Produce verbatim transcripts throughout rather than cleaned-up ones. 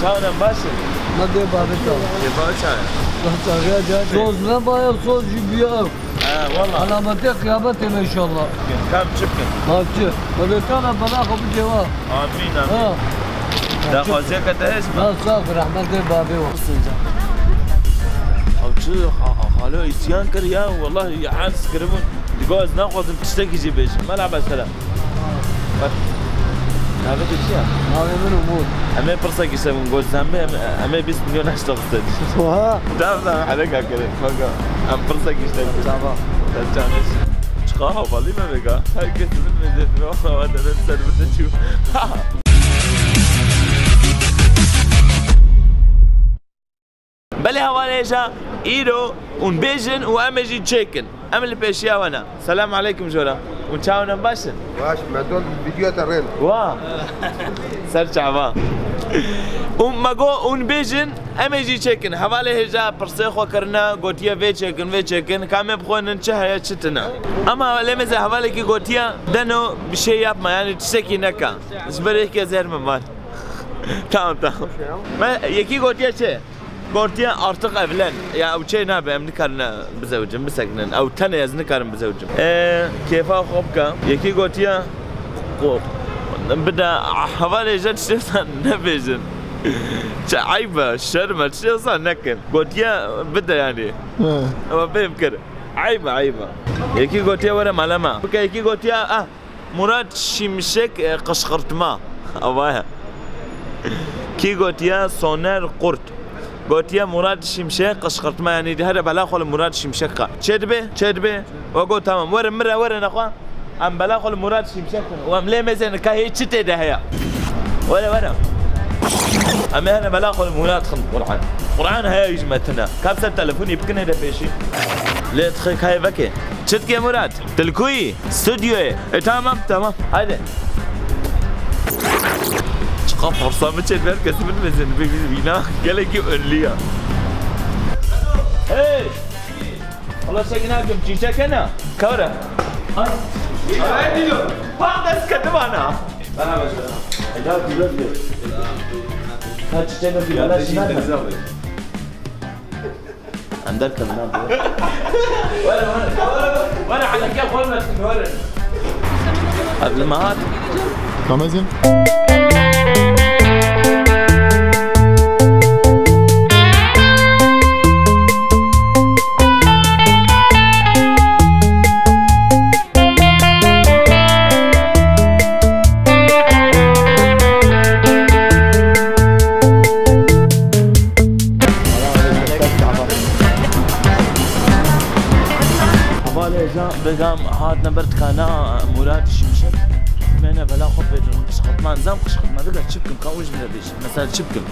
Çawan em baş in? Me dê babê çawa. Kêfa çawa? Soz ne baya, soz jî bûye ew. Ha, wala. Alametê qiyametê me inşallah. Kam çi bikin? Bavçi. Xwedê te re bela xwe bidê wa. Amîn, amîn. Ha. Daxwaziyeke te heye ji me? Ha, sax, rehmetê babê wa. Ew çi ha-, ha-, xalo îsyan kir ya, welahi hez kiribûn. Digo ez naxwazim tiştekî jî bêjim. Merhaba, selam. Bak. Navê te çi ye? Navê min Umut. Em ê pirsekî ji te bikin, got sen bê, em, em ê bîst milyon ji te bistînin. Oha. Tamam, tamam, heleka kirin. Bak, em pirsekî ji te bikin. Tamam. Sen çaneş. Çiqa havalî me vêga. Her kes min vêjê, dime xwe, wa deme ser min de çû. Belê hevalê hêja, îro hûn bêjin û em ê jî çêkin. Em li pêşiya we ne. Selam aleykum jora. Hûn çawan em, baş in? Baş, me don vîdyoya te rên. Wa. Ser çava. Û me got hûn bêjin, em ê jî çêkin. Hevalê hêja pirsê xwe kirine, gotiye vê çêkin, vê çêkin. Ka em ê bixwînin çi heye, çi tune. Ama lê mêze hevalekî gotiye, deno bir şey yapma, yani tiştekî neke. Ji ber yekê zêr min var. Tamam, tamam. Me yekî gotiye çi? Gotiye artık evlen. Ya ew çê nabe, em nikarin bizewicin, bisekinin. Ew tenê ez nikarim bizewicim. Ee, kêfa xwe bike. Yekî gotiye, ko-, bide, hevalê hêja tiştê wisa nebêjin. Çi eyb e, şerm e, tiştê wisa nekin. Gotiye bide yani. He. Ama fêm kir. Eyb e, eyb e. Yekî gotiye were mala me. Bike, yekî gotiye, ah, Murat Şimşek, e, kışkırtma. Ava ye. Kî gotiye Soner Kurt? Gotiye Murat Şimşek kışkırtma, yani di here bela xwe li Murat Şimşek ka. Çê dibe, çê dibe. We got tamam. Werin mire, werin nexwe. Em bela xwe li Murat Şimşek xwe. Em lê mêze nika hê çi tê de heye? Were, were. Em ê here bela xwe li Murat xin Qur'an. Qur'an heye ji me tine. Ka ser telefonî bikine de pêşî. Lê dixê ka hê veke. Çi dike Murat? Tilkuyî, studyoyê. E, tamam, tamam. Haydi. Çiqa parsa min çê, her kes min mezen. Bi, bi, bîna gelekî ünlü ya. Hey! Allah şekil ne yapayım? Çiçek ne? Kavra. Ay. Ay, dilo. Bak, dest kedim ana. Bana başla. Eda, dilo, dilo. Kaç çiçek ne? Dilo, dilo. Em derkevin ha, bu. Were, were, were, were, were, hele gel, were, were. Ev li me hat. Kamezin. Hevalê hêja, vêga em hatine ber dikana Murat Şimşek. Me ne bela xwe bêjin, qışkırtma, nizam qışkırtma, vêga çi bikim, ka û ji min re bêjin. Mesela çi bikim?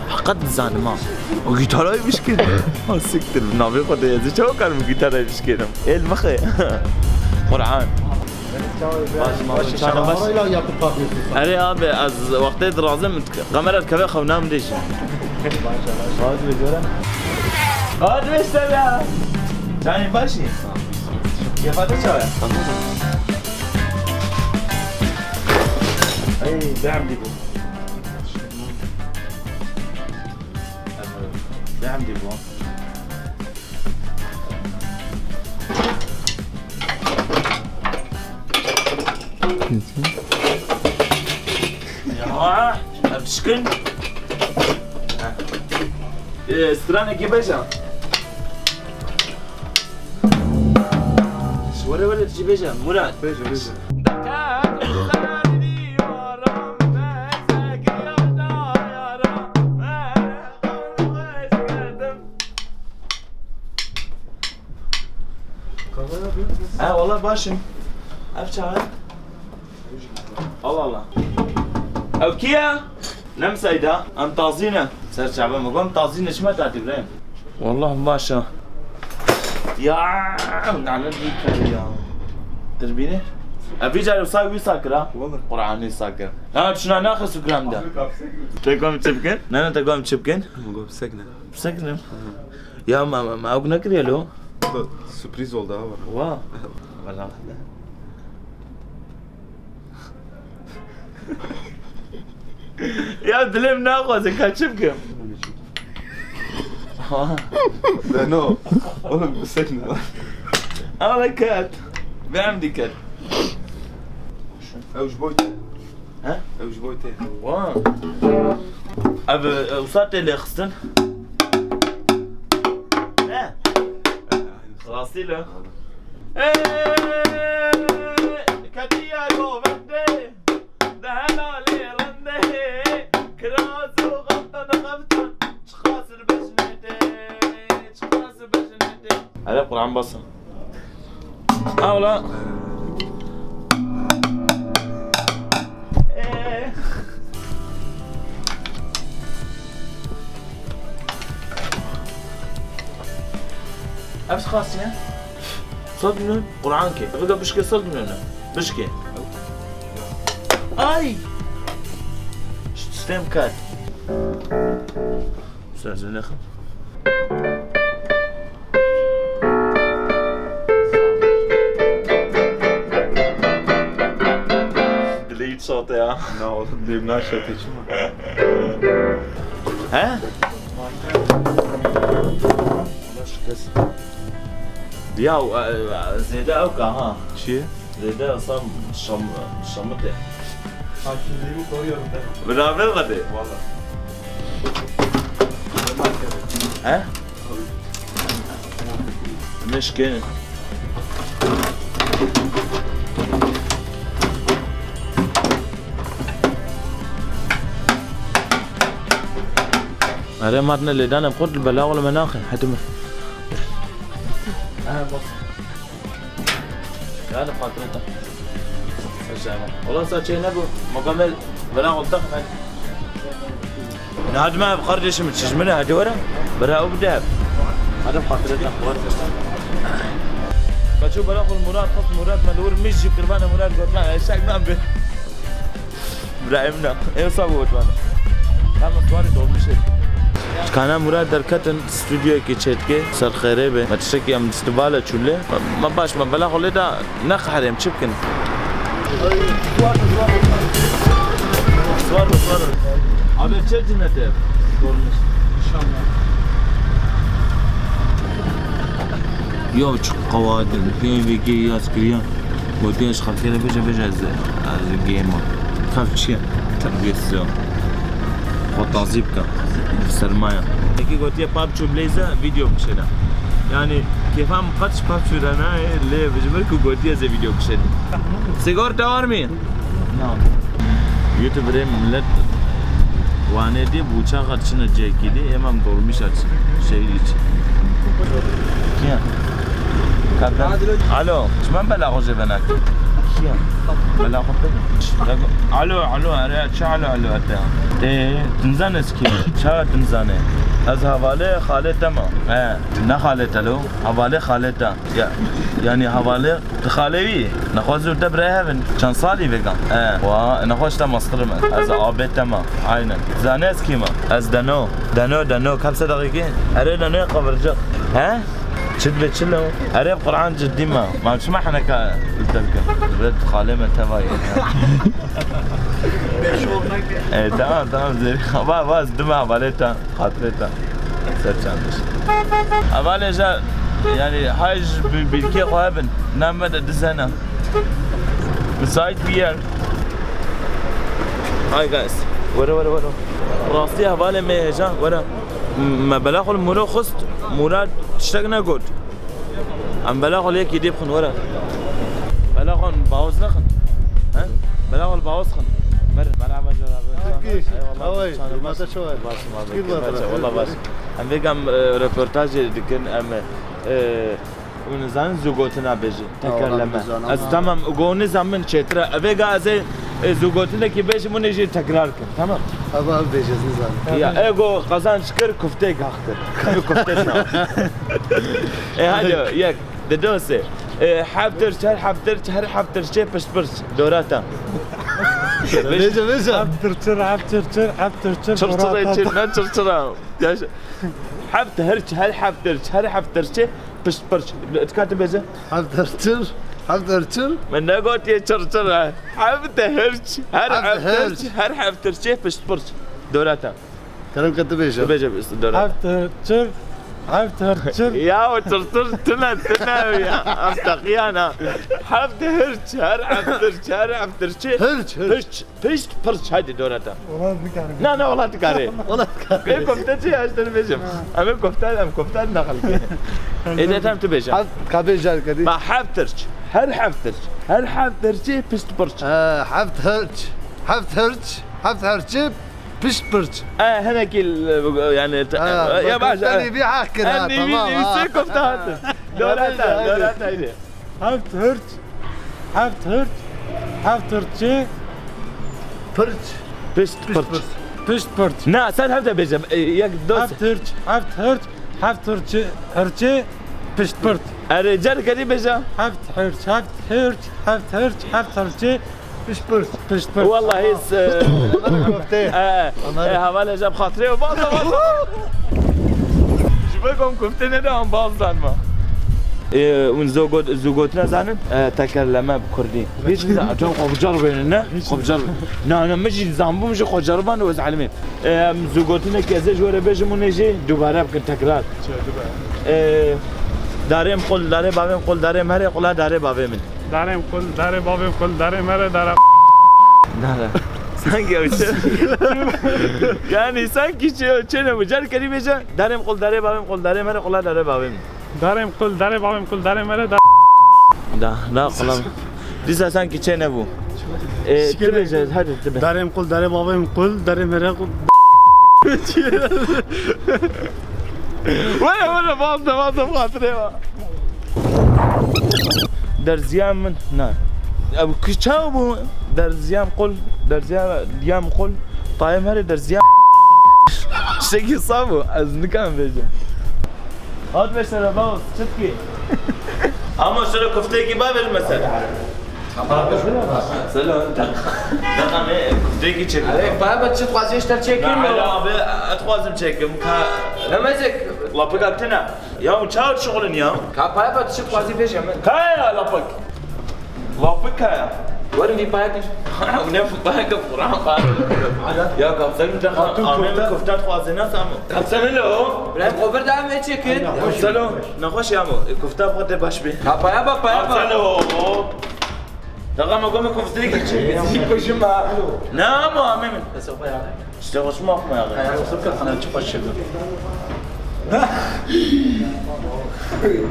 Heqet dizanim ha. O gîtarayê bişkînim. Ha siktir, bi navê Xwedê ez ê çawa karim gîtarayê bişkînim? Êl mixê. Qur'an. Baş, baş, baş, çana baş. Kamerayla yapıp bakıyorsun sen. Erê abi, ez wextê dirazim, kamera dikeve xewna min dêjim. Maşallah. Hadi be, göre. Hadi be, selam. Çayın başı. Kêfa te çawa ye? Ey, be'emdî bû. Be'emdî bû. Ya, ev pişkin. Ee, stranekî beja. Were, were, tu jî bêje, Murat. Bêje, bêje. He, wala baş im. Ev çawa? Allah Allah. Ew kî ye? Nemseyda, em tazî ne. Ser çava me got, em tazî ne, çima tatî birayim? Wallah baş e. Ya, nane dî kar ya. Tir bîne. Ev vî carê wisa wî sakir ha? Wallah. Qur'anî sakir. Ya, tu şuna naxwe sukram de. Te got em çi bikin? Ne, ne, te got em çi bikin? Me got sekne. Sekne. Ya, ma, ma, ma, ew nekiriye lo. Sürpriz oldu ha bana. Wa. Wala. Ya dilê min naxwaze, ka çi bikim? Ha. De no. Oğlum, sekne lan. Ama ket. Benim dikkat. Ew ji bo te. He? Ew ji bo te. Wa. Ev, e, wisa tê lê xistin? He? Rastî le. Ê, ketiye govendê, di helalê rindê, kiraz û xeftan xeftan, çiqas li bejnê tê, çiqas li bejnê tê. Hele Quran basın. Awla. Ê. Ev çiqas ye? Sed milyon Quran ke. Ev de bişke sed milyon e. Bişke. Ay! Sistem kat. Sen, sen ne? Dilê wî şate ya. Na oğlum, dilê min naşate çima? He? Ya, e, e, zêde ew ka ha. Çi? Zêde asam şam-, şamite. Hakimliğimi koruyorum ben. Beraber hadi. Valla. He? Mişkin. Erê, matine lêdanê xurt li bela oğlum me naxin. Hadi mi? He, bak. Yani, xatirê te. Eşya. Ola sa çê nebû. Mukamel, bela xurt taxin. Hadi. Ne hadi me, kardeşim, çizmini hadi were. Bira, o bir de. Hadi, xatirê te. Kaço bela xurt Murat, xist Murat, me li wir mij jî qurbanê Murat, qurban, eşek nan bi. Bira, em ne? Ew sab got bana. Tamam, tuwarê dolmuşê. Kana Murat derketin, stüdyoyekî çêdike, ser xêrê be. Me tiştekî em festîvale çûle. Me baş, me bela xwe lê da, ne qehrê em çi bikin? Swar be, swar be. Abi, çê cinete? Dolmuş. İnşallah. Ya çi qewa, pê vê kê yaz kiriyan. Gotiye ji xelkê re bêje, bêje ez, ez game a. Xelk çi ye? Terbiyesiz ya. Xwe tazî bike. Sermaya. Peki gotiye PUBG û Blaze video bişêne. Yani kêfa min qet ji PUBG re nayê, lê ji ber ku gotiye ez ê video bişênim. Sigorta var mı? Na. YouTuberê millet Wanê dî bûçaxa çine cekî dî, êmam dolmîşa çi, şehîr çi. Kiye? Kaptan. Alo, çiman bela xwe jê venak. Kiye? Bela xwe pê. Alo, alo, are, çi alo, alo, ate. Ê, tu nizane ez kî me? Çawa tu nizane? Ez hevalê xalê te me. He, ne xalê te lo, hevalê xalê te. Ya, yani hevalê Di xalê wî, nexwe zû te birê hev in. Çend salî vêga? E, wa, nexweş te mastir me. Ez abê te me. Aynen. Zanî ez kî me? Ez Deno. Deno, Deno. Kam sedaqî kî? Erê Denoya qevircik. He? Çi dibê çi lo? Erê bi Quran ciddî me. Ma çima heneka li te bikim? Divê xalê me teva ye. E, tamam, tamam, zêrî. Va, va, ez dime hevalê te. Xatirê te. Ser çandiş. Hevalê ja, yani, hay ji bi-, bilkê xwe hebin. Name de dizena. Müsait bir yer. Hi guys. Were, were, were. Rastî hevalê me hêja, were. M-, me bela xwe li Mûro xist, Mûra tiştek negot. Em bela xwe li yekî dî bixin, were. Bela xwe li bawaz nexin. He? Bela xwe li bawaz xin. Mer-, merhaba, merhaba. Peki, eyvallah, how are you? Canım, hürmete nasıl? Çoğu. Baş, baş, baş, baş, baş. Wallah baş. Em vêga em, e, röportajê dikin, em, e, hûn nizanin zû gotina bêjin, tekerleme. Eyvallah, nizanim. Ez tamam, go nizanim çêtir e. Vêga ez ê, e, zû gotinekî bêjim, hûn ê jî tekrar kin. Tamam. Hava bêje, ez nizanim. Ya, e, go qazanç kir, kuftê gax kir. Kuftê çawa? E, hadi, yek, di, du, sê. E, heftir, çer, heftir, çer, heftir, çê, pişt, pişt. Dorata. Bêje, bêje. Heftir, çer, heftir, çer, heftir, çer, çir, çir, dorata. Çir, ne çir, çir, ha. Ya, heft, her, her, heftir, her, heftir, çê, pişt, pişt. Dikkat et, bêje. Heftir, çer. Heft hirçir? Min negotiye çirçir e. Heft hirç. Her heft hirç. Heft hirç, her heft hirçê piştpirç. Dorata. Kerem ke tu bêje. Tu bêje dorata. Heft hirçir, heft hirçir. Ya o çirçir tune, tune ya. Em teqiyana. Heft hirç, her heft hirç, her heft hirçê. Hirç, hirç. Pişt, pişt, pirç, haydi dorata. Wala dikare. Na, na, wala dikare. Wala dikare. Ê kofte çi ya, ez tene bêjim. Ha. Em ê kofte, em kofte nexelkê. Ê de tam tu bêje. Heft, ka bêje her kedî. Ba heft hirç. Her heft hirç. Her heft hirçê pişt pirç. Ha, heft hirç. Heft hirç. Heft hirçê pişt pirç. E, hinekî, e, yani, te-, ha, e, ya bak, baş, tenî e, bir hak kira, en nîvî tamam, nîvî ha. Sê kofte hatin. Dorata, haydi. Dorata, haydi. Heft hirç, heft hirç, heft hirçê. Pirç. Pişt, pişt pirç. Pişt pirç. Na, sen heft de bêje. E, yek, dost. Heft hirç, heft hirç, heft hirçê, hirçê, pişt pirç. Erê, car kedî bêje. Heft hirç, heft hirç, heft hirç, heft hirçê, pişt pirç. Pişt pirç. Wallahî s-, Kofte. E, e, hevalê jab xatirê û baz, baz. Ji bo kom kofte nede an baz dan ma. E, hûn zû got-, zû gotina zanin? E, tekerleme bi kurdî. Hiç nizan, çaw xwe biceribênin, ne? Xwe biceribênin. Na, na, min jî zanbûm, min jî xwe ceriband û ez elimê. E, em zû gotinek ez ê ji we re bêjim û nê jî dubare bikin, tekrar. Çi, dubare? E, darê min qul, darê bavê min qul, darê min herê qula darê bavê min. Darê min qul, darê bavê min qul, darê min herê dara. Dara. Sanki ew çi? Yani sanki çi, çi ne bu? Car kerî bêje, darê min qul, darê bavê min qul, darê min herê qula darê bavê min. Darê min qul, darê bavê min qul, darê min herê da. Da, da, qula. Dîsa sanki çê nebû. E, tu bêje, hadi tu bê. Darê min qul, darê bavê min qul, darê min herê qul. Were, were, baz de, baz de, xatirê wa. Derziya min, na. Ew ki çaw bû? Derziya min qul, derziya, ya min qul. Tayê min herê derziya. Tiştekî saf bû, ez nikarim bêjim. Hat mesela baz, çi dikî? Ama şöyle koftekî bavêj mesela. Selam. Deqa me koftekî çek. Erê, baba, çi dixwazî ji te çêkim? Na, abi, ez dixwazim çêkim. Ka... Ne mezek? Lapika tine. Ya çaw şixulin ya. Ka baba, çi dixwazî bêje min. Ka ya lapik. Lapik ka ya. Werin vî payek. Ne payek, Quran payek. Ya kapsel mi deqa, amê kofte dixwazin, nasıl ama? Kapsel mi lo? Brem, xwe bir daha me çêkin. Kapsel o. Nexweş ya mo. E, kofta xwe de baş bê. Ka paya bak, paya bak. Kapsel o. Daga me gome kofte ki çek. Zik koşum ha. Ne ama, amê min? Mesela ya. İşte hoşuma akma ya. Kaya sırka sana çıpa çıkıyor.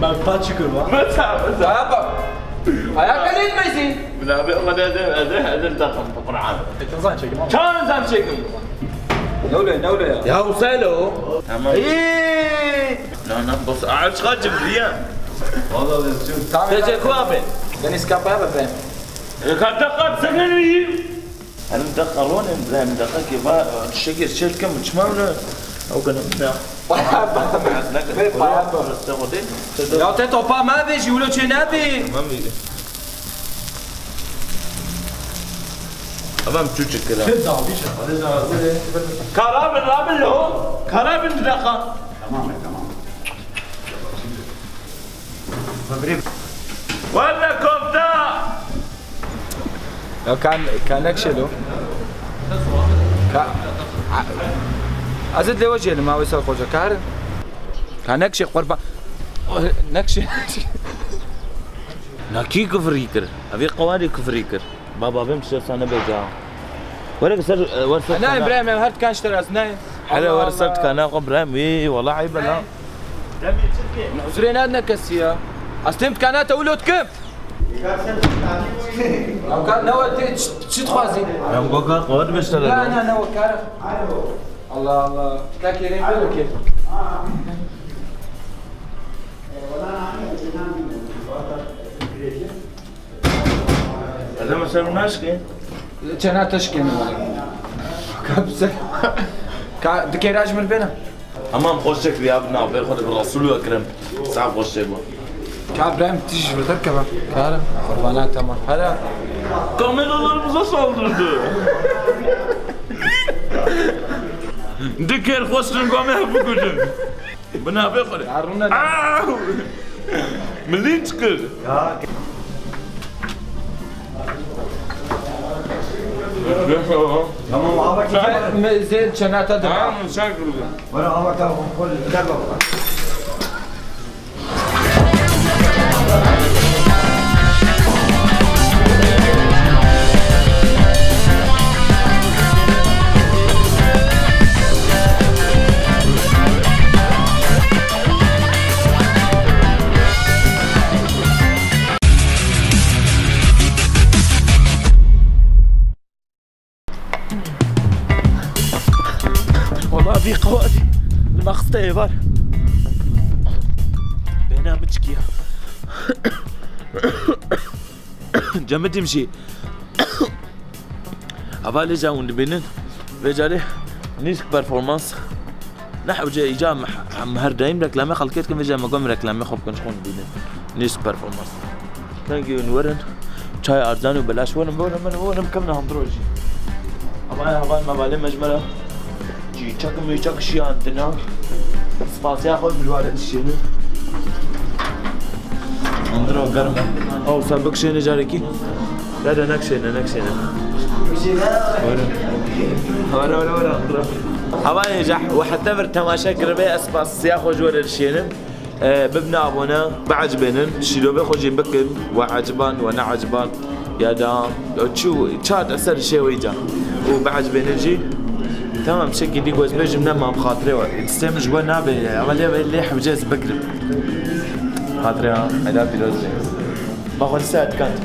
Ben pa çıkıyor bak. Mesela, mesela. Paya bak. Paya kalın mı? Bila be, ama de, de, de, de, takım, Kur'an. Çağın zam çekin. Ne öyle, ne öyle ya? Ya Usaylo. Tamam. Eee. Na, na, bas, aç kaçım diye. Vallahi ben çok. Tamam. Tece ku abi. Ben iskapa yapayım. E, katta kat senin mi? Elim de kalon em, em de ki va, şeker çelkem, çmavle. O kadar ne? Paya bak. Ne kadar? Paya bak. Ya te topa me be, ji wilo çê ne be? Tamam iyi. Adam çocuk kira. Karabin, rabin lo. Karabin bir dakika. Tamam, tamam. Wele kofta! Ya kan, kanek şelo. Ka, a, azet lewa jelim, ma wesel koca kar. Kanek şey kurban. Nek şey. Na kî kufrî kir? Evî qewarî kufrî kir. Baba bim ser sana beca. Were ser, e, were ser. Na, Ibrahim, em her dikan ji te re ez nayê. Hele were ser dikana xwe, Ibrahim, wî, wala eyb e la. Min huzurê nadine kesî ya. Ez têm dikana te wilo dikim. Ew ka ne we tê çi, çi dixwazî? Em goka qewet beştere. Na, na, ne we kar e. Allah, Allah. Ka kêrê me wekê. Edem sen naşke. Çena teşke ne wala. Ka bi ser. Ka dikê raj min bêne. Tamam, xweş çek ya, bi navê Xwedê bi Resul Ekrem. Sağ xweş çek bu. Ka Ibrahim, tij ji vir derkeve. Kar, qurbana tamam. Hele. Kameralarımıza saldırdı. Dikir xwestin gome bikujin. Bi navê Xwedê. Ya rûne. Aa! Min lînç kir. Ya. Tamam, abi, sen zêr çeneta de. Tamam, sen kurdun. Bana abi, tamam, gel bak. Wala vî qewatî li me xiste êvar. Bêhna min çikiya. Cemidîm jî. Hevalê ja hûn dibînin. Vê carê nîsk performans. Ne hewce îca em, em her daîm reklamê xelkê dikin, vêca me got em reklamê xwe bikin, ji xwe bînin. Nîsk performans. Kengî hûn werin, çay arzan û belaş werin, werin, werin, werin, kevin handiro jî. Ama ya heval mevalê me ji me re çîçek û mîçek şiyandina. Spasiya xwe bi ware dişînin. Andro germ e. Ew sen bikişêne carekî. Ya de nekşêne, nekşêne. Were. Were, were, were, andro. Hevalê ja, we heta vir temaşe kiribe, ez spasiya xwe ji we re dişênim. E, bibne abone, biecibênin, şîrovê xwe jî bikin, we eciban, we neeciban. Ya da, çû, çat eser şêwê îca. Û biecibênin jî. Tamam, çekî dî ku ez bêjim ne mam xatirê we. Distê min ji we nabe, ama lê, lê hewce ez bigirim. Xatirê ha, ela pîroz be. Ma xwe dîsa etkand.